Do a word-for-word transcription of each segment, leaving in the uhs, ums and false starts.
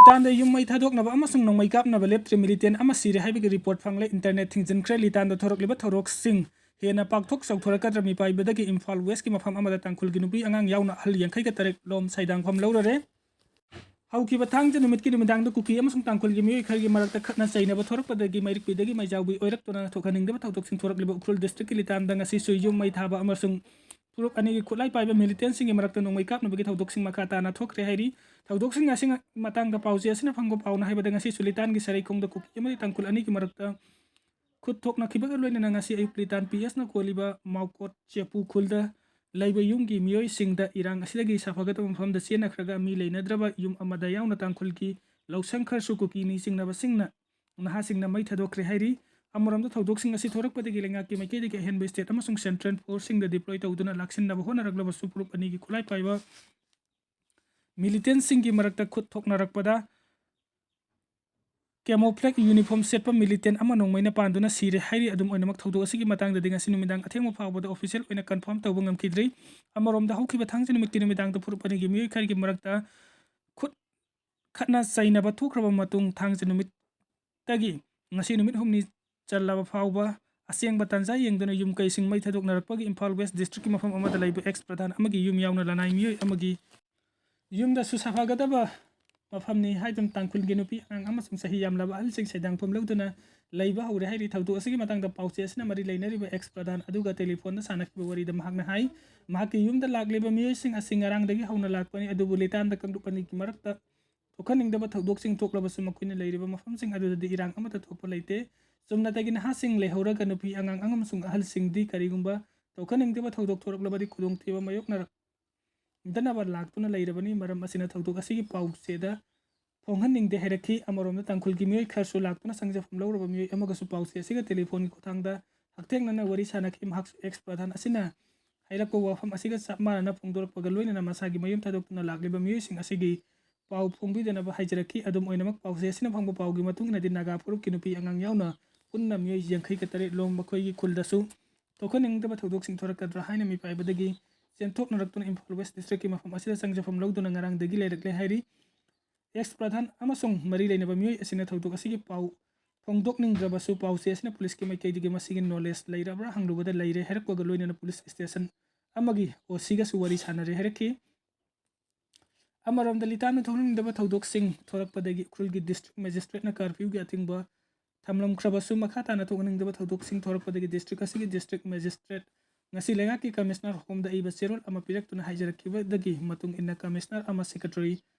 ꯂꯤꯇꯥꯟꯗ ꯌꯨꯝ ꯃꯩ ꯊꯥꯗꯣꯛꯅꯕ ꯑꯃꯁꯨꯡ ꯅꯣꯡꯃꯩ ꯀꯥꯞꯅꯕ ꯂꯦꯞꯇ꯭ꯔꯤ꯫ ꯃꯤꯂꯤꯇꯦꯟ ꯑꯃ ꯁꯤꯔꯦ ꯍꯥꯏꯕꯒꯤ ꯔꯤꯄꯣꯔꯠ ꯐꯪꯂꯦ꯫ ꯏꯟꯇꯔꯅꯦꯠ ꯊꯤꯡꯖꯤꯟꯈ꯭ꯔꯦ꯫ ꯂꯤꯇꯥꯟꯗ ꯊꯣꯔꯛꯂꯤꯕ ꯊꯧꯗꯣꯛꯁꯤꯡ ꯍꯦꯟꯅ ꯄꯥꯛꯊꯣꯛ ꯆꯥꯎꯊꯣꯔꯛꯀꯗ꯭ꯔꯥ? ꯃꯤꯄꯥꯏꯕꯗꯒꯤ ꯏꯝꯐꯥꯜ ꯋꯦꯁꯀꯤ ꯃꯐꯝ ꯑꯃꯗ ꯇꯥꯡꯈꯨꯜꯒꯤ ꯅꯨꯄꯤ ꯑꯉꯥꯡ ꯌꯥꯎꯅ ꯑꯍꯜ ꯌꯥꯡꯈꯩꯒ ꯇꯔꯦꯠ ꯂꯣꯝ ꯁꯩꯗꯥꯡꯐꯝ ꯂꯧꯔꯔꯦ꯫ ꯍꯧꯈꯤꯕ ꯊꯥꯡꯖ ꯅꯨꯃꯤꯠꯀꯤ ꯅꯨꯃꯤꯗꯥꯡꯗ ꯀꯨꯀꯤ ꯑꯃꯁꯨꯡ ꯇꯥꯡꯈꯨꯜꯒꯤ ꯃꯤꯑꯣꯏ ꯈꯔꯒꯤ ꯃꯔꯛꯇ ꯈꯠꯅ ꯆꯩꯅꯕ ꯊꯣꯔꯛꯄꯗꯒꯤ ꯃꯩꯔꯤꯛꯄꯤꯗꯒꯤ ꯃꯩꯖꯥꯎꯕꯤ ꯑꯣꯏꯔꯛꯇꯨꯅ ꯊꯣꯛꯍꯟꯅꯤꯡꯗꯕ ꯊꯧꯗꯣꯛꯁꯤꯡ ꯊꯣꯔꯛꯂꯤꯕ ꯎꯈ꯭ꯔꯨꯜ ꯗꯤꯁꯇ꯭ꯔꯤꯛꯀꯤ ꯂꯤꯇꯥꯟꯗ ꯉꯁꯤꯁꯨ ꯌꯨꯝ ꯃꯩ ꯊꯥꯕ ꯑꯃꯁꯨꯡ ꯐꯨꯔꯨꯞ ꯑꯅꯤꯒꯤ ꯈꯨꯠꯂꯥꯏ ꯄꯥꯏꯕ ꯃꯤꯂꯤꯇꯦꯟꯁꯤꯡꯒꯤ ꯃꯔꯛꯇ ꯅꯣꯡꯃꯩ ꯀꯥꯞꯅꯕꯒꯤ ꯊꯧꯗꯣꯛꯁꯤꯡ ꯃꯈꯥ ꯇꯥꯅ ꯊꯣꯛꯈ꯭ꯔꯦ ꯍꯥꯏꯔꯤ꯫ ꯊꯧꯗꯣꯛꯁꯤꯡ ꯑꯁꯤꯒꯤ ꯃꯇꯥꯡꯗ ꯄꯥꯎꯆꯦ ꯑꯁꯤꯅ ꯐꯪꯕ ꯄꯥꯎꯅ ꯍꯥꯏꯕꯗ, ꯉꯁꯤꯁꯨ ꯂꯤꯇꯥꯟꯒꯤ ꯁꯔꯩꯈꯣꯡꯗ ꯀꯨꯀꯤ ꯑꯃꯗꯤ ꯇꯥꯡꯈꯨꯜ ꯑꯅꯤꯒꯤ ꯃꯔꯛꯇ ꯈꯨꯠ ꯊꯣꯛꯅꯈꯤꯕꯒ ꯂꯣꯏꯅꯅ ꯉꯁꯤ ꯑꯌꯨꯛ ꯂꯤꯇꯥꯟ ꯄꯤ ꯑꯦꯁꯅ ꯀꯣꯜꯂꯤꯕ ꯃꯥꯎꯀꯣꯠ ꯆꯦꯄꯨ ꯈꯨꯜꯗ ꯂꯩꯕ ꯌꯨꯝꯒꯤ ꯃꯤꯑꯣꯏꯁꯤꯡꯗ ꯏꯔꯥꯡ ꯑꯁꯤꯗꯒꯤ ꯁꯥꯐꯒꯗꯕ ꯃꯐꯝꯗ ꯆꯦꯟꯅꯈ꯭ꯔꯒ ꯃꯤ ꯂꯩꯅꯗ꯭ꯔꯕ ꯌꯨꯝ ꯑꯃꯗ ꯌꯥꯎꯅ ꯇꯥꯡꯈꯨꯜꯒꯤ ꯂꯧꯁꯪ ꯈꯔꯁꯨ ꯀꯨꯀꯤꯅꯤ ꯆꯤꯡꯅꯕꯁꯤꯡꯅ ꯅꯍꯥꯁꯤꯡꯅ ꯃꯩ ꯊꯥꯗꯣꯛꯈ꯭ꯔꯦ ꯍꯥꯏꯔꯤ꯫ ꯑꯃꯔꯣꯝꯗ ꯊꯧꯗꯣꯛꯁꯤꯡ ꯑꯁꯤ ꯊꯣꯔꯛꯄꯗꯒꯤ ꯂꯩꯉꯥꯛꯀꯤ ꯃꯥꯏꯀꯩꯗꯒꯤ ꯑꯍꯦꯟꯕ ꯁ꯭ꯇꯦꯠ ꯑꯃꯁꯨꯡ ꯁꯦꯟꯇ꯭ꯔꯦꯜ ꯐꯣꯔꯁꯁꯤꯡꯗ ꯗꯤꯄ꯭ꯂꯣꯏ ꯇꯧꯗꯨꯅ ꯂꯥꯛꯁꯤꯟꯅꯕ ꯍꯣꯠꯅꯔꯛꯂꯕꯁꯨ ꯐꯨꯔꯨꯞ ꯑꯅꯤꯒꯤ ꯈꯨꯠꯂꯥꯏ ꯄꯥꯏꯕ ꯃꯤꯂꯤꯇꯦꯟꯁꯤꯡꯒꯤ ꯃꯔꯛꯇ ꯈꯨꯠ ꯊꯣꯛꯅꯔꯛꯄꯗ ꯀꯦꯃꯣꯐ꯭ꯂꯦꯛ ꯌꯨꯅꯤꯐꯣꯔꯝ ꯁꯦꯠꯄ ꯃꯤꯂꯤꯇꯦꯟ ꯑꯃ ꯅꯣꯡꯃꯩꯅ ꯄꯥꯟꯗꯨꯅ ꯁꯤꯔꯦ ꯍꯥꯏꯔꯤ꯫ ꯑꯗꯨꯝ ꯑꯣꯏꯅꯃꯛ ꯊꯧꯗꯣꯛ ꯑꯁꯤꯒꯤ ꯃꯇꯥꯡꯗꯗꯤ ꯉꯁꯤ ꯅꯨꯃꯤꯗꯥꯡ ꯑꯊꯦꯡꯕ ꯐꯥꯎꯕꯗ ꯑꯣꯐꯤꯁꯤꯌꯦꯜ ꯑꯣꯏꯅ ꯀꯟꯐꯥꯔꯝ ꯇꯧꯕ ꯉꯝꯈꯤꯗ꯭ꯔꯤ꯫ ꯑꯃꯔꯣꯝꯗ ꯍꯧꯈꯤꯕ ꯊꯥꯡꯖ ꯅꯨꯃꯤꯠꯀꯤ ꯅꯨꯃꯤꯗꯥꯡꯗ ꯐꯨꯔꯨꯞ ꯑꯅꯤꯒꯤ ꯃꯤꯑꯣꯏ ꯈꯔꯒꯤ ꯃꯔꯛꯇ ꯈꯨꯠ ꯈꯠꯅ ꯆꯩꯅꯕ ꯊꯣꯛꯈ꯭ꯔꯕ ꯃꯇꯨꯡ ꯊꯥꯡꯖ ꯅꯨꯃꯤꯠꯇꯒꯤ ꯉꯁꯤ ꯅꯨꯃꯤꯠ ꯍꯨꯝꯅꯤ ꯆꯜꯂꯕ ꯐꯥꯎꯕ ꯑꯁꯦꯡꯕ ꯇꯥꯟꯖꯥ ꯌꯦꯡꯗꯨꯅ ꯌꯨꯝ ꯀꯩꯁꯤꯡ ꯃꯩ ꯊꯥꯗꯣꯛꯅꯔꯛꯄꯒꯤ ꯏꯝꯐꯥꯜ ꯋꯦꯁ ꯗꯤꯁꯇ꯭ꯔꯤꯛꯀꯤ ꯃꯐꯝ ꯑꯃꯗ ꯂꯩꯕ ꯑꯦꯛꯁ ꯄ꯭ꯔꯙꯥꯟ ꯑꯃꯒꯤ ꯌꯨꯝ ꯌꯥꯎꯅ ꯂꯅꯥꯏ ꯃꯤꯑꯣꯏ ꯑꯃꯒꯤ ꯌꯨꯝꯗꯁꯨ ꯁꯥꯐꯒꯗꯕ ꯃꯐꯝꯅꯤ ꯍꯥꯏꯗꯨꯅ ꯇꯥꯡꯈꯨꯜꯒꯤ ꯅꯨꯄꯤ ꯑꯉꯥꯡ ꯑꯃꯁꯨꯡ ꯆꯍꯤ ꯌꯥꯝꯂꯕ ꯑꯍꯜꯁꯤꯡ ꯁꯩꯗꯥꯡꯐꯝ ꯂꯧꯗꯨꯅ ꯂꯩꯕ ꯍꯧꯔꯦ ꯍꯥꯏꯔꯤ꯫ ꯊꯧꯗꯣꯛ ꯑꯁꯤꯒꯤ ꯃꯇꯥꯡꯗ ꯄꯥꯎꯆꯦ ꯑꯁꯤꯅ ꯃꯔꯤ ꯂꯩꯅꯔꯤꯕ ꯑꯦꯛꯁ ꯄ꯭ꯔꯙꯥꯟ ꯑꯗꯨꯒ ꯇꯦꯂꯤꯐꯣꯟꯗ ꯁꯥꯟꯅꯈꯤꯕ ꯋꯥꯔꯤꯗ ꯃꯍꯥꯛꯅ ꯍꯥꯏ, ꯃꯍꯥꯛꯀꯤ ꯌꯨꯝꯗ ꯂꯥꯛꯂꯤꯕ ꯃꯤꯑꯣꯏꯁꯤꯡ ꯑꯁꯤ ꯉꯔꯥꯡꯗꯒꯤ ꯍꯧꯅ ꯂꯥꯛꯄꯅꯤ, ꯑꯗꯨꯕꯨ ꯂꯤꯇꯥꯟꯗ ꯀꯥꯡꯂꯨꯞ ꯑꯅꯤꯒꯤ ꯃꯔꯛꯇ ꯊꯣꯛꯍꯟꯅꯤꯡꯗꯕ ꯊꯧꯗꯣꯛꯁꯤꯡ ꯊꯣꯛꯂꯕꯁꯨ ꯃꯈꯣꯏꯅ ꯂꯩꯔꯤꯕ ꯃꯐꯝꯁꯤꯡ ꯑꯗꯨꯗꯗꯤ ꯏꯔꯥꯡ ꯑꯃꯠꯇ ꯊꯣꯛꯄ ꯂꯩꯇꯦ꯫ ꯆꯨꯝꯅꯇꯒꯤ ꯅꯍꯥꯁꯤꯡ ꯂꯩꯍꯧꯔꯒ ꯅꯨꯄꯤ ꯑꯉꯥꯡ ꯑꯃꯁꯨꯡ ꯑꯍꯜꯁꯤꯡꯗꯤ ꯀꯔꯤꯒꯨꯝꯕ ꯊꯣꯛꯍꯟꯅꯤꯡꯗꯕ ꯊꯧꯗꯣꯛ ꯊꯣꯛꯂꯛꯂꯕꯗꯤ ꯈꯨꯗꯣꯡꯊꯤꯕ ꯃꯥꯌꯣꯛꯅꯔꯛ ꯗꯅꯕ ꯂꯥꯛꯇꯨꯅ ꯂꯩꯔꯕꯅꯤ꯫ ꯃꯔꯝ ꯑꯁꯤꯅ ꯊꯧꯗꯣꯛ ꯑꯁꯤꯒꯤ ꯄꯥꯎꯆꯦꯗ ꯐꯣꯡꯍꯟꯅꯤꯡꯗꯦ ꯍꯥꯏꯔꯛꯈꯤ꯫ ꯑꯃꯔꯣꯝꯗ ꯇꯥꯡꯈꯨꯜꯒꯤ ꯃꯤꯑꯣꯏ ꯈꯔꯁꯨ ꯂꯥꯛꯇꯨꯅ ꯆꯪꯖꯐꯝ ꯂꯧꯔꯕ ꯃꯤꯑꯣꯏ ꯑꯃꯒꯁꯨ ꯄꯥꯎꯆꯦ ꯑꯁꯤꯒ ꯇꯦꯂꯤꯐꯣꯟꯒꯤ ꯈꯨꯠꯊꯥꯡꯗ ꯍꯛꯊꯦꯡꯅꯅ ꯋꯥꯔꯤ ꯁꯥꯅꯈꯤ꯫ ꯃꯍꯥꯛꯁꯨ ꯑꯦꯛꯁ ꯄ꯭ꯔꯙꯥꯟ ꯑꯁꯤꯅ ꯍꯥꯏꯔꯛꯄ ꯋꯥꯐꯝ ꯑꯁꯤꯒ ꯆꯞ ꯃꯥꯟꯅꯅ ꯐꯣꯡꯗꯣꯔꯛꯄꯒ ꯂꯣꯏꯅꯅ ꯃꯁꯥꯒꯤ ꯃꯌꯨꯝ ꯊꯥꯗꯣꯛꯇꯨꯅ ꯂꯥꯛꯂꯤꯕ ꯃꯤꯑꯣꯏꯁꯤꯡ ꯑꯁꯤꯒꯤ ꯄꯥꯎ ꯐꯣꯡꯕꯤꯗꯅꯕ ꯍꯥꯏꯖꯔꯛꯈꯤ꯫ ꯑꯗꯨꯝ ꯑꯣꯏꯅꯃꯛ ꯄꯥꯎꯆꯦ ꯑꯁꯤꯅ ꯐꯪꯕ ꯄꯥꯎꯒꯤ ꯃꯇꯨꯡ ꯏꯟꯅꯗꯤ ꯅꯥꯒꯥ ꯐꯨꯔꯨꯞꯀꯤ ꯅꯨꯄꯤ ꯑꯉꯥꯡ ꯌꯥꯎꯅ ꯄꯨꯟꯅ ꯃꯤꯑꯣꯏ ꯌꯥꯡꯈꯩꯒ ꯇꯔꯦꯠ ꯂꯣꯝ ꯃꯈꯣꯏꯒꯤ ꯈꯨꯜꯗꯁꯨ ꯊꯣꯛꯍꯟꯅꯤꯡꯗꯕ ꯊꯧꯗꯣꯛꯁꯤꯡ ꯊꯣꯔꯛꯀꯗ꯭ꯔꯥ ꯍꯥꯏꯅ ꯃꯤꯄꯥꯏꯕꯗꯒꯤ ꯆꯦꯟꯊꯣꯛꯅꯔꯛꯇꯨꯅ ꯏꯝꯐꯥꯜ ꯋꯦꯁ ꯗꯤꯁꯇ꯭ꯔꯤꯛꯀꯤ ꯃꯐꯝ ꯑꯁꯤꯗ ꯆꯪꯖꯐꯝ ꯂꯧꯗꯨꯅ ꯉꯔꯥꯡꯗꯒꯤ ꯂꯩꯔꯛꯂꯦ ꯍꯥꯏꯔꯤ꯫ ꯑꯦꯛꯁ ꯄ꯭ꯔꯙꯥꯟ ꯑꯃꯁꯨꯡ ꯃꯔꯤ ꯂꯩꯅꯕ ꯃꯤꯑꯣꯏ ꯑꯁꯤꯅ ꯊꯧꯗꯣꯛ ꯑꯁꯤꯒꯤ ꯄꯥꯎ ꯐꯣꯡꯗꯣꯛꯅꯤꯡꯗ꯭ꯔꯕꯁꯨ, ꯄꯥꯎꯆꯦ ꯑꯁꯤꯅ ꯄꯨꯂꯤꯁꯀꯤ ꯃꯥꯏꯀꯩꯗꯒꯤ ꯃꯁꯤꯒꯤ ꯅꯣꯂꯦꯖ ꯂꯩꯔꯕ꯭ꯔꯥ ꯍꯪꯂꯨꯕꯗ ꯂꯩꯔꯦ ꯍꯥꯏꯔꯛꯄꯒ ꯂꯣꯏꯅꯅ ꯄꯨꯂꯤꯁ ꯁ꯭ꯇꯦꯁꯟ ꯑꯃꯒꯤ ꯑꯣ ꯁꯤꯒꯁꯨ ꯋꯥꯔꯤ ꯁꯥꯟꯅꯔꯦ ꯍꯥꯏꯔꯛꯈꯤ꯫ ꯑꯃꯔꯣꯝꯗ, ꯂꯤꯇꯥꯟꯗ ꯊꯣꯛꯍꯟꯅꯤꯡꯗꯕ ꯊꯧꯗꯣꯛꯁꯤꯡ ꯊꯣꯔꯛꯄꯗꯒꯤ ꯎꯈ꯭ꯔꯨꯜꯒꯤ ꯗꯤꯁꯇ꯭ꯔꯤꯛ ꯃꯦꯖꯤꯁꯇ꯭ꯔꯦꯠꯅ ꯀꯥꯔꯐ꯭ꯌꯨꯒꯤ ꯑꯊꯤꯡꯕ ꯊꯝꯂꯝꯈ꯭ꯔꯕꯁꯨ, ꯃꯈꯥ ꯇꯥꯅ ꯊꯣꯛꯍꯟꯅꯤꯡꯗꯕ ꯊꯧꯗꯣꯛꯁꯤꯡ ꯊꯣꯔꯛꯄꯗꯒꯤ ꯗꯤꯁꯇ꯭ꯔꯤꯛ ꯑꯁꯤꯒꯤ ꯗꯤꯁꯇ꯭ꯔꯤꯛ ꯃꯦꯖꯤꯁꯇ꯭ꯔꯦꯠ ꯉꯁꯤ ꯂꯩꯉꯥꯛꯀꯤ ꯀꯃꯤꯁꯅꯔ ꯍꯣꯝꯗ ꯏꯕ ꯆꯦꯔꯣꯜ ꯑꯃ ꯄꯤꯔꯛꯇꯨꯅ ꯍꯥꯏꯖꯔꯛꯈꯤꯕꯗꯒꯤ ꯃꯇꯨꯡ ꯏꯟꯅ, ꯀꯃꯤꯁꯅꯔ ꯑꯃ ꯁꯦꯀ꯭ꯔꯦꯇꯔꯤ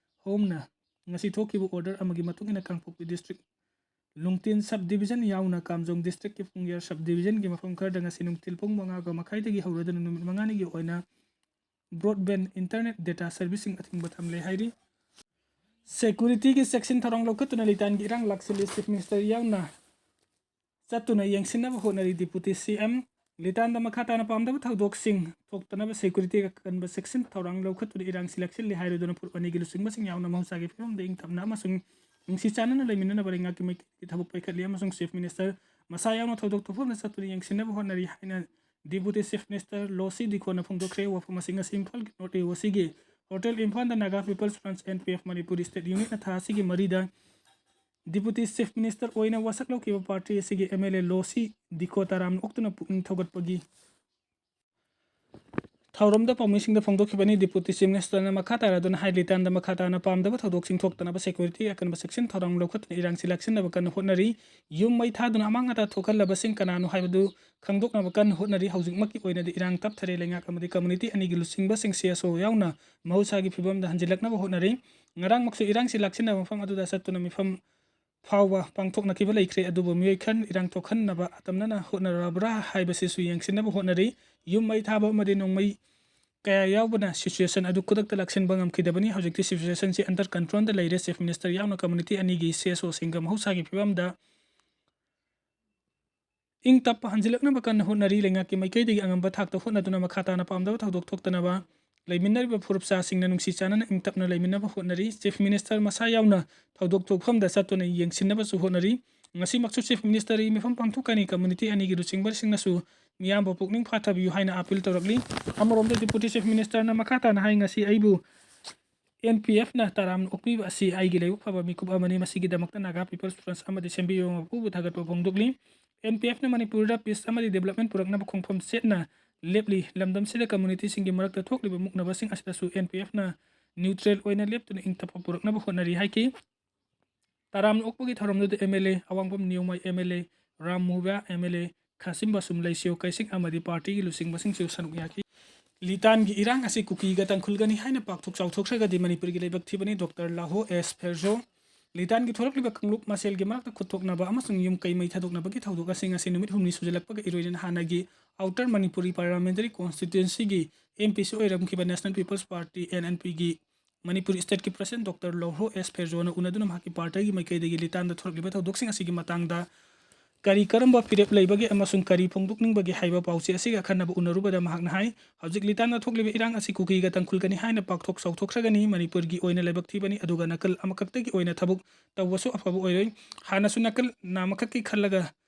ꯍꯣꯝꯅ ꯉꯁꯤ ꯊꯣꯛꯈꯤꯕ ꯑꯣꯔꯗꯔ ꯑꯃꯒꯤ ꯃꯇꯨꯡ ꯏꯟꯅ, ꯀꯥꯡꯄꯣꯛꯄꯤ ꯗꯤꯁꯇ꯭ꯔꯤꯛ ꯂꯨꯡꯇꯤꯟ ꯁꯕ ꯗꯤꯕꯤꯖꯟ ꯌꯥꯎꯅ ꯀꯥꯝꯖꯣꯡ ꯗꯤꯁꯇ꯭ꯔꯤꯛꯀꯤ ꯄꯨꯡꯌꯥꯔ ꯁꯕ ꯗꯤꯕꯤꯖꯟꯒꯤ ꯃꯐꯝ ꯈꯔꯗ ꯉꯁꯤ ꯅꯨꯡꯊꯤꯜ ꯄꯨꯡ ꯃꯉꯥꯒ ꯃꯈꯥꯏꯗꯒꯤ ꯍꯧꯔꯗꯨꯅ ꯅꯨꯃꯤꯠ ꯃꯉꯥꯅꯤꯒꯤ ꯑꯣꯏꯅ ꯕ꯭ꯔꯣꯗꯕꯦꯟ ꯏꯟꯇꯔꯅꯦꯠ ꯗꯦꯇꯥ ꯁꯔꯚꯤꯁꯁꯤꯡ ꯑꯊꯤꯡꯕ ꯊꯝꯂꯦ ꯍꯥꯏꯔꯤ꯫ ꯁꯦꯀ꯭ꯌꯨꯔꯤꯇꯤꯒꯤ ꯆꯦꯛꯁꯤꯟ ꯊꯧꯔꯥꯡ ꯂꯧꯈꯠꯇꯨꯅ ꯂꯤꯇꯥꯟꯒꯤ ꯏꯔꯥꯡ ꯂꯥꯛꯁꯤꯜꯂꯤ꯫ ꯆꯤꯐ ꯃꯤꯅꯤꯁꯇꯔ ꯌꯥꯎꯅ ꯆꯠꯇꯨꯅ ꯌꯦꯡꯁꯤꯟꯅꯕ ꯍꯣꯠꯅꯔꯤ꯫ ꯗꯤꯄꯨꯇꯤ ꯁꯤ ꯑꯦꯝ ꯂꯤꯇꯥꯟꯗ ꯃꯈꯥ ꯇꯥꯅ ꯄꯥꯝꯗꯕ ꯊꯧꯗꯣꯛꯁꯤꯡ ꯊꯣꯛꯇꯅꯕ ꯁꯦꯀ꯭ꯌꯨꯔꯤꯇꯤꯒꯤ ꯑꯀꯟꯕ ꯆꯦꯛꯁꯤꯟ ꯊꯧꯔꯥꯡ ꯂꯧꯈꯠꯇꯨꯅ ꯏꯔꯥꯡꯁꯤ ꯂꯥꯛꯁꯤꯜꯂꯤ ꯍꯥꯏꯔꯗꯨꯅ ꯐꯨꯔꯨꯞ ꯑꯅꯤꯒꯤ ꯂꯨꯆꯤꯡꯕꯁꯤꯡ ꯌꯥꯎꯅ ꯃꯍꯧꯁꯥꯒꯤ ꯐꯤꯕꯝꯗ ꯏꯪ ꯇꯞꯅ ꯑꯃꯁꯨꯡ ꯅꯨꯡꯁꯤ ꯆꯥꯟꯅꯅ ꯂꯩꯃꯤꯟꯅꯅꯕ ꯂꯩꯉꯥꯛꯀꯤ ꯃꯥꯏꯀꯩꯗꯒꯤ ꯊꯕꯛ ꯄꯥꯏꯈꯠꯂꯤ ꯑꯃꯁꯨꯡ ꯆꯤꯐ ꯃꯤꯅꯤꯁꯇꯔ ꯃꯁꯥ ꯌꯥꯎꯅ ꯊꯧꯗꯣꯛ ꯊꯣꯛꯐꯝꯗ ꯆꯠꯇꯨꯅ ꯌꯦꯡꯁꯤꯟꯅꯕ ꯍꯣꯠꯅꯔꯤ ꯍꯥꯏꯅ ꯗꯤꯄꯨꯇꯤ ꯆꯤꯐ ꯃꯤꯅꯤꯁꯇꯔ ꯂꯣꯁꯤ ꯗꯤꯈꯣꯅ ꯐꯣꯡꯗꯣꯛꯈ꯭ꯔꯦ꯫ ꯋꯥꯐꯝ ꯑꯁꯤ ꯉꯁꯤ ꯏꯝꯐꯥꯜꯒꯤ ꯅꯣꯔꯠ ꯏꯁ ꯑꯣ ꯁꯤꯒꯤ ꯍꯣꯇꯦꯜ ꯏꯝꯐꯥꯜꯗ Naga peoples front, N P F, Manipuri state ꯌꯨꯅꯤꯠꯅ ꯊꯥ ꯑꯁꯤꯒꯤ ꯃꯔꯤꯗ ꯗꯤꯄꯨꯇꯤ ꯆꯤꯐ ꯃꯤꯅꯤꯁꯇꯔ ꯑꯣꯏꯅ ꯋꯥꯁꯛ ꯂꯧꯈꯤꯕ ꯄꯥꯔꯇꯤ ꯑꯁꯤꯒꯤ ꯑꯦꯝ ꯑꯦꯜ ꯑꯦ ꯂꯣꯁꯤ ꯗꯤꯈꯣ ꯇꯔꯥꯝꯅ ꯑꯣꯛꯇꯨꯅ ꯄꯨꯛꯅꯤꯡ ꯊꯧꯒꯠꯄꯒꯤ ꯊꯧꯔꯝꯗ ꯄꯥꯎꯃꯤꯁꯤꯡꯗ ꯐꯣꯡꯗꯣꯛꯈꯤꯕꯅꯤ꯫ ꯗꯤꯄꯨꯇꯤ ꯆꯤꯐ ꯃꯤꯅꯤꯁꯇꯔꯅ ꯃꯈꯥ ꯇꯥꯔꯗꯨꯅ ꯍꯥꯏ, ꯂꯤꯇꯥꯟꯗ ꯃꯈꯥ ꯇꯥꯅ ꯄꯥꯝꯗꯕ ꯊꯧꯗꯣꯛꯁꯤꯡ ꯊꯣꯛꯇꯅꯕ ꯁꯦꯀ꯭ꯌꯨꯔꯤꯇꯤꯒꯤ ꯑꯀꯟꯕ ꯆꯦꯛꯁꯤꯟ ꯊꯧꯔꯥꯡ ꯂꯧꯈꯠꯇꯨꯅ ꯏꯔꯥꯡꯁꯤ ꯂꯥꯛꯁꯤꯟꯅꯕ ꯀꯟꯅ ꯍꯣꯠꯅꯔꯤ꯫ ꯌꯨꯝ ꯃꯩ ꯊꯥꯗꯨꯅ ꯑꯃꯥꯡ ꯑꯇꯥ ꯊꯣꯛꯍꯜꯂꯕꯁꯤꯡ ꯀꯅꯥꯅꯣ ꯍꯥꯏꯕꯗꯨ ꯈꯪꯗꯣꯛꯅꯕ ꯀꯟꯅ ꯍꯣꯠꯅꯔꯤ꯫ ꯍꯧꯖꯤꯛꯃꯛꯀꯤ ꯑꯣꯏꯅꯗꯤ ꯏꯔꯥꯡ ꯇꯞꯊꯔꯦ꯫ ꯂꯩꯉꯥꯛ ꯑꯃꯗꯤ ꯀꯝꯃꯨꯅꯤꯇꯤ ꯑꯅꯤꯒꯤ ꯂꯨꯆꯤꯡꯕꯁꯤꯡ ꯁꯤ ꯑꯦꯁ ꯑꯣ ꯌꯥꯎꯅ ꯃꯍꯧꯁꯥꯒꯤ ꯐꯤꯕꯝꯗ ꯍꯟꯖꯤꯜꯂꯛꯅꯕ ꯍꯣꯠꯅꯔꯤ꯫ ꯉꯔꯥꯡꯃꯛꯁꯨ ꯏꯔꯥꯡꯁꯤ ꯂꯥꯛꯁꯤꯟꯅꯕ ꯃꯐꯝ ꯑꯗꯨꯗ ꯆꯠꯇꯨꯅ ꯃꯤꯐꯝ ꯐꯥꯎꯕ ꯄꯥꯡꯊꯣꯛꯅꯈꯤꯕ ꯂꯩꯈ꯭ꯔꯦ꯫ ꯑꯗꯨꯕꯨ ꯃꯤꯑꯣꯏ ꯈꯔꯅ ꯏꯔꯥꯡ ꯊꯣꯛꯍꯟꯅꯕ ꯑꯇꯝꯅꯅ ꯍꯣꯠꯅꯔꯕ꯭ꯔꯥ ꯍꯥꯏꯕꯁꯤꯁꯨ ꯌꯦꯡꯁꯤꯟꯅꯕ ꯍꯣꯠꯅꯔꯤ꯫ ꯌꯨꯝ ꯃꯩ ꯊꯥꯕ ꯑꯃꯗꯤ ꯅꯣꯡꯃꯩ ꯀꯌꯥ ꯌꯥꯎꯕꯅ ꯁꯤꯆꯨꯋꯦꯁꯟ ꯑꯗꯨ ꯈꯨꯗꯛꯇ ꯂꯥꯛꯁꯤꯟꯕ ꯉꯝꯈꯤꯗꯕꯅꯤ꯫ ꯍꯧꯖꯤꯛꯇꯤ ꯁꯤꯆꯨꯋꯦꯁꯟꯁꯤ ꯑꯟꯗꯔ ꯀꯟꯇ꯭ꯔꯣꯜꯗ ꯂꯩꯔꯦ꯫ ꯆꯤꯐ ꯃꯤꯅꯤꯁꯇꯔ ꯌꯥꯎꯅ ꯀꯝꯃꯨꯅꯤꯇꯤ ꯑꯅꯤꯒꯤ ꯁꯤ ꯑꯦꯁ ꯑꯣꯁꯤꯡꯒ ꯃꯍꯧꯁꯥꯒꯤ ꯐꯤꯕꯝꯗ ꯏꯪ ꯇꯞꯄ ꯍꯟꯖꯤꯜꯂꯛꯅꯕ ꯀꯟꯅ ꯍꯣꯠꯅꯔꯤ꯫ ꯂꯩꯉꯥꯛꯀꯤ ꯃꯥꯏꯀꯩꯗꯒꯤ ꯑꯉꯝꯕ ꯊꯥꯛꯇ ꯍꯣꯠꯅꯗꯨꯅ ꯃꯈꯥ ꯇꯥꯅ ꯄꯥꯝꯗꯕ ꯊꯧꯗꯣꯛ ꯊꯣꯛꯇꯅꯕ ꯂꯩꯃꯤꯟꯅꯔꯤꯕ ꯐꯨꯔꯨꯞꯆꯥꯁꯤꯡꯅ ꯅꯨꯡꯁꯤ ꯆꯥꯟꯅꯅ ꯏꯪ ꯇꯞꯅ ꯂꯩꯃꯤꯟꯅꯕ ꯍꯣꯠꯅꯔꯤ꯫ ꯆꯤꯐ ꯃꯤꯅꯤꯁꯇꯔ ꯃꯁꯥ ꯌꯥꯎꯅ ꯊꯧꯗꯣꯛ ꯊꯣꯛꯐꯝꯗ ꯆꯠꯇꯨꯅ ꯌꯦꯡꯁꯤꯟꯅꯕꯁꯨ ꯍꯣꯠꯅꯔꯤ꯫ ꯉꯁꯤꯃꯛꯁꯨ ꯆꯤꯐ ꯃꯤꯅꯤꯁꯇꯔꯒꯤ ꯃꯤꯐꯝ ꯄꯥꯡꯊꯣꯛꯀꯅꯤ꯫ ꯀꯝꯃꯨꯅꯤꯇꯤ ꯑꯅꯤꯒꯤ ꯂꯨꯆꯤꯡꯕꯁꯤꯡꯅꯁꯨ ꯃꯤꯌꯥꯝꯕꯨ ꯄꯨꯛꯅꯤꯡ ꯐꯥꯊꯕꯤꯌꯨ ꯍꯥꯏꯅ ꯑꯥꯄꯤꯜ ꯇꯧꯔꯛꯂꯤ꯫ ꯑꯃꯔꯣꯝꯗ ꯗꯤꯄꯨꯇꯤ ꯆꯤꯐ ꯃꯤꯅꯤꯁꯇꯔꯅ ꯃꯈꯥ ꯇꯥꯅ ꯍꯥꯏ, ꯉꯁꯤ ꯑꯩꯕꯨ ꯑꯦꯟ ꯄꯤ ꯑꯦꯐꯅ ꯇꯔꯥꯝꯅ ꯑꯣꯛꯄꯤꯕ ꯑꯁꯤ ꯑꯩꯒꯤ ꯂꯥꯏꯕꯛ ꯐꯕ ꯃꯤꯀꯨꯞ ꯑꯃꯅꯤ꯫ ꯃꯁꯤꯒꯤꯗꯃꯛꯇ ꯅꯥꯒꯥ ꯄꯤꯄꯜꯁ ꯐ꯭ꯔꯟꯁ ꯑꯃꯗꯤ ꯁꯦꯝꯕꯤꯕ ꯃꯄꯨꯕꯨ ꯊꯥꯒꯠꯄ ꯐꯣꯡꯗꯣꯛꯂꯤ꯫ ꯑꯦꯟ ꯄꯤ ꯑꯦꯐꯅ ꯃꯅꯤꯄꯨꯔꯗ ꯄꯤꯁ ꯑꯃꯗꯤ ꯗꯤꯕꯂꯞꯃꯦꯟ ꯄꯨꯔꯛꯅꯕ ꯈꯣꯡꯐꯝ ꯆꯦꯠꯅ ꯂꯦꯞꯂꯤ꯫ ꯂꯝꯗꯝꯁꯤꯗ ꯀꯝꯃ꯭ꯌꯨꯅꯤꯇꯤꯁꯤꯡꯒꯤ ꯃꯔꯛꯇ ꯊꯣꯛꯂꯤꯕ ꯃꯨꯛꯅꯕꯁꯤꯡ ꯑꯁꯤꯗꯁꯨ ꯑꯦꯟ ꯄꯤ ꯑꯦꯐꯅ ꯅ꯭ꯌꯨꯇ꯭ꯔꯦꯜ ꯑꯣꯏꯅ ꯂꯦꯞꯇꯨꯅ ꯏꯪ ꯇꯞꯄ ꯄꯨꯔꯛꯅꯕ ꯍꯣꯠꯅꯔꯤ ꯍꯥꯏꯈꯤ꯫ ꯇꯔꯥꯝꯅ ꯑꯣꯛꯄꯒꯤ ꯊꯧꯔꯝꯗꯨꯗ M L A Awangbam Newmai, M L A Ram Muivah, M L A Khashim Vashum ꯂꯩꯁꯤꯌꯣ ꯀꯩꯁꯤꯡ ꯑꯃꯗꯤ ꯄꯥꯔꯇꯤꯒꯤ ꯂꯨꯆꯤꯡꯕꯁꯤꯡꯁꯨ ꯁꯔꯨꯛ ꯌꯥꯈꯤ꯫ ꯂꯤꯇꯥꯟꯒꯤ ꯏꯔꯥꯡ ꯑꯁꯤ ꯀꯨꯀꯤꯒ ꯇꯥꯡꯈꯨꯜꯒꯅꯤ ꯍꯥꯏꯅ ꯄꯥꯛꯊꯣꯛ ꯆꯥꯎꯊꯣꯛꯈ꯭ꯔꯒꯗꯤ ꯃꯅꯤꯄꯨꯔꯒꯤ ꯂꯥꯏꯕꯛ ꯊꯤꯕꯅꯤ꯫ ꯗꯣꯛꯇꯔ ꯂꯥꯍꯣ ꯑꯦꯁ ꯐꯦꯔꯖꯣ꯫ ꯂꯤꯇꯥꯟꯒꯤ ꯊꯣꯔꯛꯂꯤꯕ ꯀꯥꯡꯂꯨꯞ ꯃꯁꯦꯜꯒꯤ ꯃꯔꯛꯇ ꯈꯨꯠ ꯊꯣꯛꯅꯕ ꯑꯃꯁꯨꯡ ꯌꯨꯝ ꯀꯩ ꯃꯩ ꯊꯥꯗꯣꯛꯅꯕꯒꯤ ꯊꯧꯗꯣꯛ ꯑꯁꯤ ꯉꯁꯤ ꯅꯨꯃꯤꯠ ꯍꯨꯝꯅꯤ ꯁꯨꯖꯜꯂꯛꯄꯒ ꯏꯔꯣꯏꯅꯅ ꯍꯥꯟꯅꯒꯤ ꯑꯥꯎꯇꯔ ꯃꯅꯤꯄꯨꯔꯤ ꯄꯥꯔꯂꯥꯃꯦꯟꯇꯔꯤ ꯀꯣꯟꯁꯇꯤꯇ꯭ꯋꯦꯟꯁꯤꯒꯤ ꯑꯦꯝ ꯄꯤꯁꯨ ꯑꯣꯏꯔꯝꯈꯤꯕ national peoples party, N N ꯄꯤꯒꯤ ꯃꯅꯤꯄꯨꯔ ꯁ꯭ꯇꯦꯠꯀꯤ ꯄ꯭ꯔꯁꯤꯗꯦꯟꯠ ꯗꯣꯛꯇꯔ ꯂꯧꯍꯣ ꯑꯦꯁ ꯐꯦꯔꯖꯣꯅ ꯎꯅꯗꯨꯅ ꯃꯍꯥꯛꯀꯤ ꯄꯥꯔꯇꯤꯒꯤ ꯃꯥꯏꯀꯩꯗꯒꯤ ꯂꯤꯇꯥꯟꯗ ꯊꯣꯔꯛꯂꯤꯕ ꯊꯧꯗꯣꯛꯁꯤꯡ ꯑꯁꯤꯒꯤ ꯃꯇꯥꯡꯗ ꯀꯔꯤ ꯀꯔꯝꯕ ꯐꯤꯔꯦꯞ ꯂꯩꯕꯒꯦ ꯑꯃꯁꯨꯡ ꯀꯔꯤ ꯐꯣꯡꯗꯣꯛꯅꯤꯡꯕꯒꯦ ꯍꯥꯏꯕ ꯄꯥꯎꯆꯦ ꯑꯁꯤꯒ ꯑꯈꯟꯅꯕ ꯎꯅꯔꯨꯕꯗ ꯃꯍꯥꯛꯅ ꯍꯥꯏ, ꯍꯧꯖꯤꯛ ꯂꯤꯇꯥꯟꯗ ꯊꯣꯛꯂꯤꯕ ꯏꯔꯥꯡ ꯑꯁꯤ ꯀꯨꯀꯤꯒ ꯇꯥꯡꯈꯨꯜꯒꯅꯤ ꯍꯥꯏꯅ ꯄꯥꯛꯊꯣꯛ ꯆꯥꯎꯊꯣꯛꯈ꯭ꯔꯒꯅꯤ꯫ ꯃꯅꯤꯄꯨꯔꯒꯤ ꯑꯣꯏꯅ ꯂꯥꯏꯕꯛ ꯊꯤꯕꯅꯤ, ꯑꯗꯨꯒ ꯅꯥꯀꯜ ꯑꯃꯈꯛꯇꯒꯤ ꯑꯣꯏꯅ ꯊꯕꯛ ꯇꯧꯕꯁꯨ ꯑꯐꯕ ꯑꯣꯏꯔꯣꯏ꯫ ꯍꯥꯟꯅꯁꯨ ꯅꯥꯀꯜ ꯅꯥꯝꯃꯈꯛꯀꯤ ꯈꯜꯂꯒ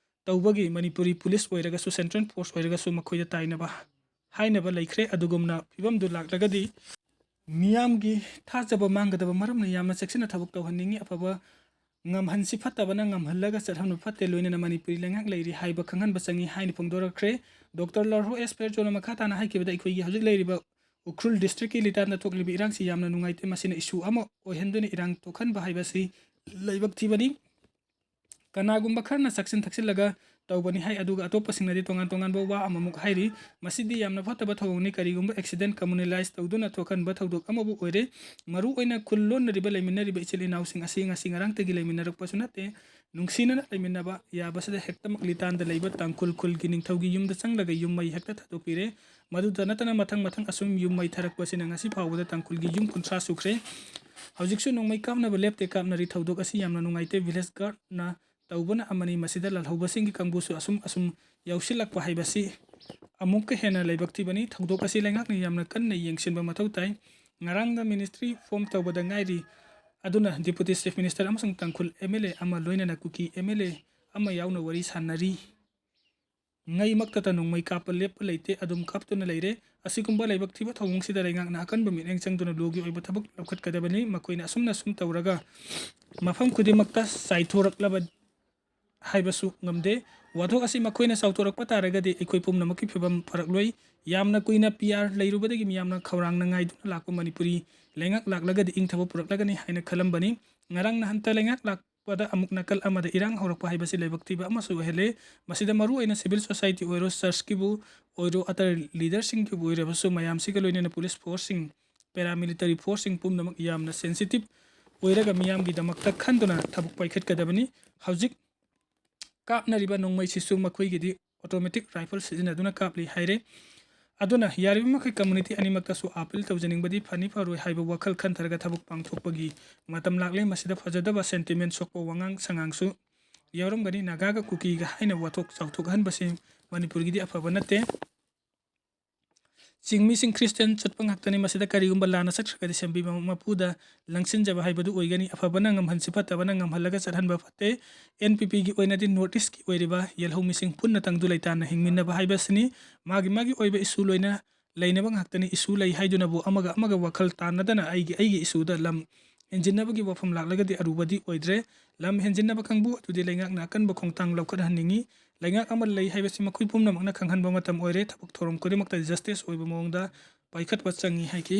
ꯇꯧꯕꯒꯤ ꯃꯅꯤꯄꯨꯔꯤ ꯄꯨꯂꯤꯁ ꯑꯣꯏꯔꯒꯁꯨ, ꯁꯦꯟꯇ꯭ꯔꯦꯜ ꯐꯣꯔꯁ ꯑꯣꯏꯔꯒꯁꯨ ꯃꯈꯣꯏꯗ ꯇꯥꯏꯅꯕ ꯍꯥꯏꯅꯕ ꯂꯩꯈ꯭ꯔꯦ꯫ ꯑꯗꯨꯒꯨꯝꯅ ꯐꯤꯕꯝꯗꯨ ꯂꯥꯛꯂꯒꯗꯤ ꯃꯤꯌꯥꯝꯒꯤ ꯊꯥꯖꯕ ꯃꯥꯡꯒꯗꯕ ꯃꯔꯝꯅ ꯌꯥꯝꯅ ꯆꯦꯛꯁꯤꯟꯅ ꯊꯕꯛ ꯇꯧꯍꯟꯅꯤꯡꯏ꯫ ꯑꯐꯕ ꯉꯝꯍꯟꯁꯤ, ꯐꯠꯇꯕꯅ ꯉꯝꯍꯜꯂꯒ ꯆꯠꯍꯟꯕ ꯐꯠꯇꯦ, ꯂꯣꯏꯅꯅ ꯃꯅꯤꯄꯨꯔꯤ ꯂꯩꯉꯥꯛ ꯂꯩꯔꯤ ꯍꯥꯏꯕ ꯈꯪꯍꯟꯕ ꯆꯪꯏ ꯍꯥꯏꯅ ꯐꯣꯡꯗꯣꯔꯛꯈ꯭ꯔꯦ꯫ ꯗꯣꯛꯇꯔ ꯂꯥꯍꯣ ꯑꯦꯁ ꯐꯦꯔꯖꯣꯅ ꯃꯈꯥ ꯇꯥꯅ ꯍꯥꯏꯈꯤꯕꯗ, ꯑꯩꯈꯣꯏꯒꯤ ꯍꯧꯖꯤꯛ ꯂꯩꯔꯤꯕ ꯎꯈ꯭ꯔꯨꯜ ꯗꯤꯁꯇ꯭ꯔꯤꯛꯀꯤ ꯂꯤꯇꯥꯟꯗ ꯊꯣꯛꯂꯤꯕ ꯏꯔꯥꯡꯁꯤ ꯌꯥꯝꯅ ꯅꯨꯡꯉꯥꯏꯇꯦ꯫ ꯃꯁꯤꯅ ꯏꯁꯨ ꯑꯃ ꯑꯣꯏꯍꯟꯗꯨꯅ ꯏꯔꯥꯡ ꯊꯣꯛꯍꯟꯕ ꯍꯥꯏꯕꯁꯤ ꯂꯥꯏꯕꯛ ꯊꯤꯕꯅꯤ꯫ ꯀꯅꯥꯒꯨꯝꯕ ꯈꯔꯅ ꯆꯥꯛꯁꯤꯟ ꯊꯛꯁꯤꯜꯂꯒ ꯇꯧꯕꯅꯤ ꯍꯥꯏ, ꯑꯗꯨꯒ ꯑꯇꯣꯞꯄꯁꯤꯡꯅꯗꯤ ꯇꯣꯉꯥꯟ ꯇꯣꯉꯥꯟꯕ ꯋꯥ ꯑꯃꯃꯨꯛ ꯍꯥꯏꯔꯤ꯫ ꯃꯁꯤꯗꯤ ꯌꯥꯝꯅ ꯐꯠꯇꯕ ꯊꯧꯑꯣꯡꯅꯤ꯫ ꯀꯔꯤꯒꯨꯝꯕ ꯑꯦꯛꯁꯤꯗꯦꯟ ꯀꯝꯃꯨꯅꯦꯂꯥꯏꯖ ꯇꯧꯗꯨꯅ ꯊꯣꯛꯍꯟꯕ ꯊꯧꯗꯣꯛ ꯑꯃꯕꯨ ꯑꯣꯏꯔꯦ꯫ ꯃꯔꯨ ꯑꯣꯏꯅ ꯈꯨꯜ ꯂꯣꯟꯅꯔꯤꯕ ꯂꯩꯃꯤꯟꯅꯔꯤꯕ ꯏꯆꯤꯜ ꯏꯅꯥꯎꯁꯤꯡ ꯑꯁꯤ ꯉꯁꯤ ꯉꯔꯥꯡꯇꯒꯤ ꯂꯩꯃꯤꯟꯅꯔꯛꯄꯁꯨ ꯅꯠꯇꯦ꯫ ꯅꯨꯡꯁꯤꯅꯅ ꯂꯩꯃꯤꯟꯅꯕ ꯌꯥꯕꯁꯤꯗ ꯍꯦꯛꯇꯃꯛ ꯂꯤꯇꯥꯟꯗ ꯂꯩꯕ ꯇꯥꯡꯈꯨꯜ ꯈꯨꯜꯒꯤ ꯅꯤꯡꯊꯧꯒꯤ ꯌꯨꯝꯗ ꯆꯪꯂꯒ ꯌꯨꯝ ꯃꯩ ꯍꯦꯛꯇ ꯊꯥꯗꯣꯛꯄꯤꯔꯦ꯫ ꯃꯗꯨꯇ ꯅꯠꯇꯅ ꯃꯊꯪ ꯃꯊꯪ ꯑꯁꯨꯝ ꯌꯨꯝ ꯃꯩ ꯊꯥꯔꯛꯄꯁꯤꯅ ꯉꯁꯤ ꯐꯥꯎꯕꯗ ꯇꯥꯡꯈꯨꯜꯒꯤ ꯌꯨꯝ ꯀꯨꯟꯊ꯭ꯔꯥ ꯁꯨꯈ꯭ꯔꯦ꯫ ꯍꯧꯖꯤꯛꯁꯨ ꯅꯣꯡꯃꯩ ꯀꯥꯞꯅꯕ ꯂꯦꯞꯇꯦ꯫ ꯀꯥꯞꯅꯔꯤ꯫ ꯊꯧꯗꯣꯛ ꯑꯁꯤ ꯌꯥꯝꯅ ꯅꯨꯡꯉꯥꯏꯇꯦ꯫ ꯚꯤꯂꯦꯖ ꯒꯥꯔꯗꯅ ꯇꯧꯕꯅ ꯑꯃꯅꯤ꯫ ꯃꯁꯤꯗ ꯂꯥꯜꯍꯧꯕꯁꯤꯡꯒꯤ ꯀꯥꯡꯕꯨꯁꯨ ꯑꯁꯨꯝ ꯑꯁꯨꯝ ꯌꯥꯎꯁꯤꯜꯂꯛꯄ ꯍꯥꯏꯕꯁꯤ ꯑꯃꯨꯛꯀ ꯍꯦꯟꯅ ꯂꯥꯏꯕꯛ ꯊꯤꯕꯅꯤ꯫ ꯊꯧꯗꯣꯛ ꯑꯁꯤ ꯂꯩꯉꯥꯛꯅ ꯌꯥꯝꯅ ꯀꯟꯅ ꯌꯦꯡꯁꯤꯟꯕ ꯃꯊꯧ ꯇꯥꯏ꯫ ꯉꯔꯥꯡꯗ ꯃꯤꯅꯤꯁꯇ꯭ꯔꯤ ꯐꯣꯝ ꯇꯧꯕꯗ ꯉꯥꯏꯔꯤ꯫ ꯑꯗꯨꯅ ꯗꯤꯄꯨꯇꯤ ꯆꯤꯐ ꯃꯤꯅꯤꯁꯇꯔ ꯑꯃꯁꯨꯡ ꯇꯥꯡꯈꯨꯜ ꯑꯦꯝ ꯑꯦꯜ ꯑꯦ ꯑꯃ, ꯂꯣꯏꯅꯅ ꯀꯨꯀꯤ ꯑꯦꯝ ꯑꯦꯜ ꯑꯦ ꯑꯃ ꯌꯥꯎꯅ ꯋꯥꯔꯤ ꯁꯥꯟꯅꯔꯤ꯫ ꯉꯩꯃꯛꯇꯗ ꯅꯣꯡꯃꯩ ꯀꯥꯞꯄ ꯂꯦꯞꯄ ꯂꯩꯇꯦ, ꯑꯗꯨꯝ ꯀꯥꯞꯇꯨꯅ ꯂꯩꯔꯦ꯫ ꯑꯁꯤꯒꯨꯝꯕ ꯂꯥꯏꯕꯛ ꯊꯤꯕ ꯊꯧꯑꯣꯡꯁꯤꯗ ꯂꯩꯉꯥꯛꯅ ꯑꯀꯟꯕ ꯃꯤꯠꯌꯦꯡ ꯆꯪꯗꯨꯅ ꯂꯣꯒꯤ ꯑꯣꯏꯕ ꯊꯕꯛ ꯂꯧꯈꯠꯀꯗꯕꯅꯤ꯫ ꯃꯈꯣꯏꯅ ꯑꯁꯨꯝꯅ ꯑꯁꯨꯝ ꯇꯧꯔꯒ ꯃꯐꯝ ꯈꯨꯗꯤꯡꯃꯛꯇ ꯆꯥꯏꯊꯣꯔꯛꯂꯕ ꯍꯥꯏꯕꯁꯨ ꯉꯝꯗꯦ꯫ ꯋꯥꯊꯣꯛ ꯑꯁꯤ ꯃꯈꯣꯏꯅ ꯆꯥꯎꯊꯣꯔꯛꯄ ꯇꯥꯔꯒꯗꯤ ꯑꯩꯈꯣꯏ ꯄꯨꯝꯅꯃꯛꯀꯤ ꯐꯤꯕꯝ ꯐꯔꯛꯂꯣꯏ꯫ ꯌꯥꯝꯅ ꯀꯨꯏꯅ ꯄꯤ ꯑꯥꯔ ꯂꯩꯔꯨꯕꯗꯒꯤ ꯃꯤꯌꯥꯝꯅ ꯈꯧꯔꯥꯡꯅ ꯉꯥꯏꯗꯨꯅ ꯂꯥꯛꯄ ꯃꯅꯤꯄꯨꯔꯤ ꯂꯩꯉꯥꯛ ꯂꯥꯛꯂꯒꯗꯤ ꯏꯪꯊꯕ ꯄꯨꯔꯛꯂꯒꯅꯤ ꯍꯥꯏꯅ ꯈꯜꯂꯝꯕꯅꯤ꯫ ꯉꯔꯥꯡ ꯅꯍꯥꯟꯇ ꯂꯩꯉꯥꯛ ꯂꯥꯛꯄꯗ ꯑꯃꯨꯛ ꯅꯥꯀꯜ ꯑꯃꯗ ꯏꯔꯥꯡ ꯍꯧꯔꯛꯄ ꯍꯥꯏꯕꯁꯤ ꯂꯥꯏꯕꯛ ꯊꯤꯕ ꯑꯃꯁꯨ ꯑꯣꯏꯍꯜꯂꯦ꯫ ꯃꯁꯤꯗ ꯃꯔꯨꯑꯣꯏꯅ civil society ꯑꯣꯏꯔꯣ, churchꯀꯤꯕꯨ ꯑꯣꯏꯔꯣ, ꯑꯇꯩ leaderꯁꯤꯡꯒꯤꯕꯨ ꯑꯣꯏꯔꯕꯁꯨ ꯃꯌꯥꯝꯁꯤꯒ ꯂꯣꯏꯅꯅ police forceꯁꯤꯡ, paramilitary forceꯁꯤꯡ ꯄꯨꯝꯅꯃꯛ ꯌꯥꯝꯅ sensitive ꯑꯣꯏꯔꯒ ꯃꯤꯌꯥꯝꯒꯤꯗꯃꯛꯇ ꯈꯟꯗꯨꯅ ꯊꯕꯛ ꯄꯥꯏꯈꯠꯀꯗꯕꯅꯤ꯫ ꯍꯧꯖꯤꯛ ꯀꯥꯞꯅꯔꯤꯕ ꯅꯣꯡꯃꯩꯁꯤꯁꯨ ꯃꯈꯣꯏꯒꯤꯗꯤ automatic rifle ꯁꯤꯖꯤꯟꯅꯗꯨꯅ ꯀꯥꯞꯂꯤ ꯍꯥꯏꯔꯦ꯫ ꯑꯗꯨꯅ ꯌꯥꯔꯤꯕ ꯃꯈꯩ community ꯑꯅꯤꯃꯛꯇꯁꯨ appeal ꯇꯧꯖꯅꯤꯡꯕꯗꯤ ꯐꯅꯤ ꯐꯔꯣꯏ ꯍꯥꯏꯕ ꯋꯥꯈꯜ ꯈꯟꯊꯔꯒ ꯊꯕꯛ ꯄꯥꯡꯊꯣꯛꯄꯒꯤ ꯃꯇꯝ ꯂꯥꯛꯂꯦ꯫ ꯃꯁꯤꯗ ꯐꯖꯗꯕ sentiment ꯁꯣꯛꯄ ꯋꯥꯉꯥꯡ ꯁꯉꯥꯡꯁꯨ ꯌꯥꯎꯔꯝꯒꯅꯤ꯫ ꯅꯥꯒꯥꯒ ꯀꯨꯀꯤꯒ ꯍꯥꯏꯅ ꯋꯥꯊꯣꯛ ꯆꯥꯎꯊꯣꯛꯍꯟꯕꯁꯤ ꯃꯅꯤꯄꯨꯔꯒꯤꯗꯤ ꯑꯐꯕ ꯅꯠꯇꯦ꯫ ꯆꯤꯡꯃꯤꯁꯤꯡ ꯈ꯭ꯔꯤꯁꯇꯤꯌꯥꯟ ꯆꯠꯄ ꯉꯥꯛꯇꯅꯤ꯫ ꯃꯁꯤꯗ ꯀꯔꯤꯒꯨꯝꯕ ꯂꯥꯟꯅ ꯆꯠꯈ꯭ꯔꯒꯗꯤ ꯁꯦꯝꯕꯤꯕ ꯃꯄꯨꯗ ꯂꯪꯁꯤꯟꯖꯕ ꯍꯥꯏꯕꯗꯨ ꯑꯣꯏꯒꯅꯤ꯫ ꯑꯐꯕꯅ ꯉꯝꯍꯟꯁꯤ, ꯐꯠꯇꯕꯅ ꯉꯝꯍꯜꯂꯒ ꯆꯠꯍꯟꯕ ꯐꯠꯇꯦ꯫ N P Pꯒꯤ ꯑꯣꯏꯅꯗꯤ North Eastꯀꯤ ꯑꯣꯏꯔꯤꯕ ꯌꯦꯜꯍꯧꯃꯤꯁꯤꯡ ꯄꯨꯟꯅ ꯇꯪꯗꯨ ꯂꯩꯇꯥꯅ ꯍꯤꯡꯃꯤꯟꯅꯕ ꯍꯥꯏꯕꯁꯤꯅꯤ꯫ ꯃꯥꯒꯤ ꯃꯥꯒꯤ ꯑꯣꯏꯕ issue ꯂꯣꯏꯅ ꯂꯩꯅꯕ ꯉꯥꯛꯇꯅꯤ꯫ Issue ꯂꯩ ꯍꯥꯏꯗꯨꯅꯕꯨ ꯑꯃꯒ ꯑꯃꯒ ꯋꯥꯈꯜ ꯇꯥꯟꯅꯗꯅ ꯑꯩꯒꯤ ꯑꯩꯒꯤ issueꯗ ꯂꯝ ꯍꯦꯟꯖꯤꯟꯅꯕꯒꯤ ꯋꯥꯐꯝ ꯂꯥꯛꯂꯒꯗꯤ ꯑꯔꯨꯕꯗꯤ ꯑꯣꯏꯗ꯭ꯔꯦ꯫ ꯂꯝ ꯍꯦꯟꯖꯤꯟꯅꯕ ꯀꯥꯡꯕꯨ ꯑꯗꯨꯗꯤ ꯂꯩꯉꯥꯛꯅ ꯑꯀꯟꯕ ꯈꯣꯡꯊꯥꯡ ꯂꯧꯈꯠꯍꯟꯅꯤꯡꯏ꯫ ꯂꯩꯉꯥꯛ ꯑꯃ ꯂꯩ ꯍꯥꯏꯕꯁꯤ ꯃꯈꯣꯏ ꯄꯨꯝꯅꯃꯛꯅ ꯈꯪꯍꯟꯕ ꯃꯇꯝ ꯑꯣꯏꯔꯦ꯫ ꯊꯕꯛ ꯊꯧꯔꯝ ꯈꯨꯗꯤꯡꯃꯛꯇ justice ꯑꯣꯏꯕ ꯃꯑꯣꯡꯗ ꯄꯥꯏꯈꯠꯄ ꯆꯪꯏ ꯍꯥꯏꯈꯤ꯫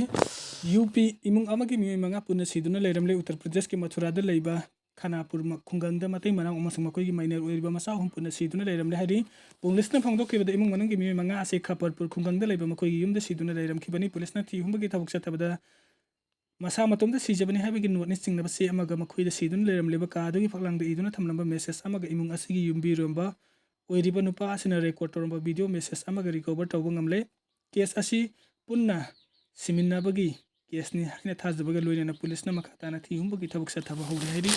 ꯌꯨ ꯄꯤ ꯏꯃꯨꯡ ꯑꯃꯒꯤ ꯃꯤꯑꯣꯏ ꯃꯉꯥ ꯄꯨꯟꯅ ꯁꯤꯗꯨꯅ ꯂꯩꯔꯝꯂꯦ꯫ ꯎꯠꯇꯔ ꯄ꯭ꯔꯗꯦꯁꯀꯤ ꯃꯊꯨꯔꯥꯗ ꯂꯩꯕ ꯈꯅꯥꯄꯨꯔ ꯈꯨꯡꯒꯪꯗ ꯃꯇꯩ ꯃꯅꯥꯎ ꯑꯃꯁꯨꯡ ꯃꯈꯣꯏꯒꯤ minor ꯑꯣꯏꯔꯤꯕ ꯃꯆꯥ ꯑꯍꯨꯝ ꯄꯨꯟꯅ ꯁꯤꯗꯨꯅ ꯂꯩꯔꯝꯂꯦ ꯍꯥꯏꯔꯤ꯫ ꯄꯨꯂꯤꯁꯅ ꯐꯣꯡꯗꯣꯛꯈꯤꯕꯗ ꯏꯃꯨꯡ ꯃꯅꯨꯡꯒꯤ ꯃꯤꯑꯣꯏ ꯃꯉꯥ ꯑꯁꯤ ꯈꯄꯔꯄꯨꯔ ꯈꯨꯡꯒꯪꯗ ꯂꯩꯕ ꯃꯈꯣꯏꯒꯤ ꯌꯨꯝꯗ ꯁꯤꯗꯨꯅ ꯂꯩꯔꯝꯈꯤꯕꯅꯤ꯫ ꯄꯨꯂꯤꯁꯅ ꯊꯤ ꯍꯨꯝꯕꯒꯤ ꯊꯕꯛ ꯆꯠꯊꯕꯗ ꯃꯁꯥ ꯃꯇꯣꯝꯇ ꯁꯤꯖꯕꯅꯤ ꯍꯥꯏꯕꯒꯤ noteꯅ ꯆꯤꯡꯅꯕ ꯆꯦ ꯑꯃꯒ ꯃꯈꯣꯏꯗ ꯁꯤꯗꯨꯅ ꯂꯩꯔꯝꯂꯤꯕ ꯀꯥ ꯑꯗꯨꯒꯤ ꯐꯛꯂꯥꯡꯗ ꯏꯗꯨꯅ ꯊꯝꯂꯝꯕ message ꯑꯃꯒ ꯏꯃꯨꯡ ꯑꯁꯤꯒꯤ ꯌꯨꯝꯕꯤꯔꯣꯟꯕ ꯑꯣꯏꯔꯤꯕ ꯅꯨꯄꯥ ꯑꯁꯤꯅ record ꯇꯧꯔꯝꯕ video message ꯑꯃꯒ recover ꯇꯧꯕ ꯉꯝꯂꯦ꯫ Case ꯑꯁꯤ ꯄꯨꯟꯅ ꯁꯤꯃꯤꯟꯅꯕꯒꯤ caseꯅꯤ ꯍꯥꯏꯅ ꯊꯥꯖꯕꯒ ꯂꯣꯏꯅꯅ ꯄꯨꯂꯤꯁꯅ ꯃꯈꯥ ꯇꯥꯅ ꯊꯤ ꯍꯨꯝꯕꯒꯤ ꯊꯕꯛ ꯆꯠꯊꯕ ꯍꯧꯔꯦ ꯍꯥꯏꯔꯤ꯫